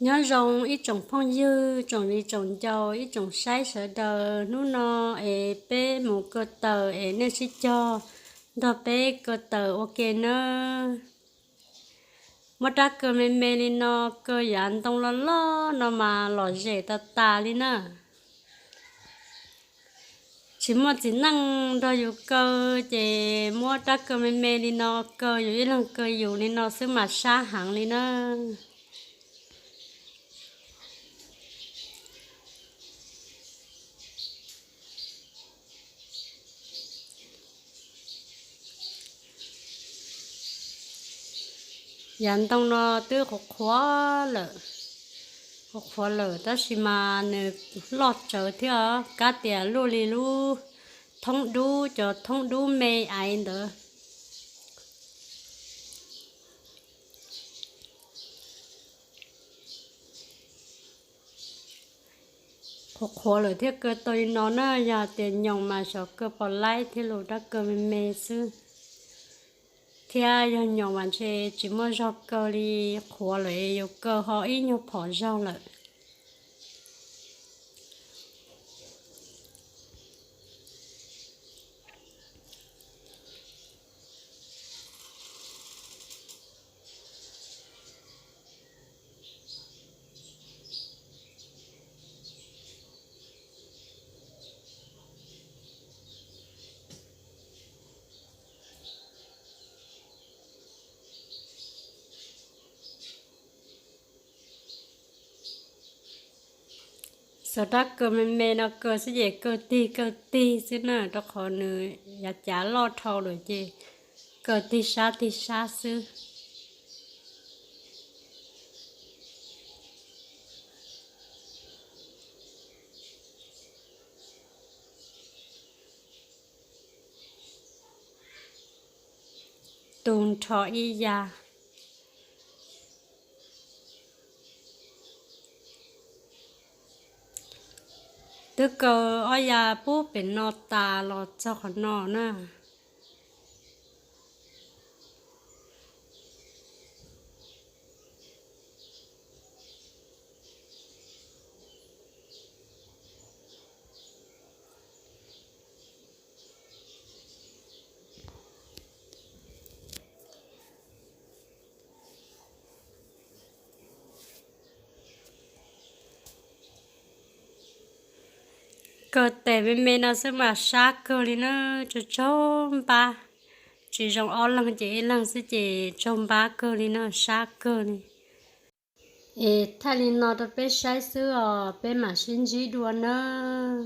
Nyob zoo ib tsoom phooj ywg, tsoom viv tsoom ncaus, ib tsoom saib sawv daws, hnub no es peb mus kaw taws es nej sib cog nrog peb kaw taws ua ke nawb. Muab rab kaw me me li no kaw yav ntoo loj loj no mas lom zem tas tas li na. Tsis muaj txiv neej nrog yus kaw ces muab rab kaw me me li no kaw yus ib leeg kaw yus li no xwb mas sab heev li na. Yav ntoo no twb qhuav qhuav lawm, qhuav qhuav lawm tab sis mas nws loj tsawv thiab os, kab tias luaj li lub thoob dub, cov thoob dub me aiv ntawd. Qhuav qhuav lawm thiaj kaw tau li no na, yog tias nyoos mas xyov kaw pom laib thiab los rab kaw me me xwb. Thiab yog nyoos mas ntshe tsis muaj zog kaw li, qhuav lawm yuav kaw ho ib nyuag phom zog lawm. Xav rab kaw me me no kaw xwb ces kaw tig kaw tig xwb na, rau qhov nws yav cav loj dhau lawm ces kaw tig sab tig sab xwb. Tu nrho ib ya. Twb kaw ob ya pub pem no tas los txog qhov no na. Kaw tes me me no xwb mas sab kawg li na, tsaug tsaug npab. Tsis zoo ob leeg ces ib leeg xwb ces tsaug npab kawg li na, sab kawg li. Es thaij li no rau peb saib xwb os, peb mam sib ntsib dua nawb.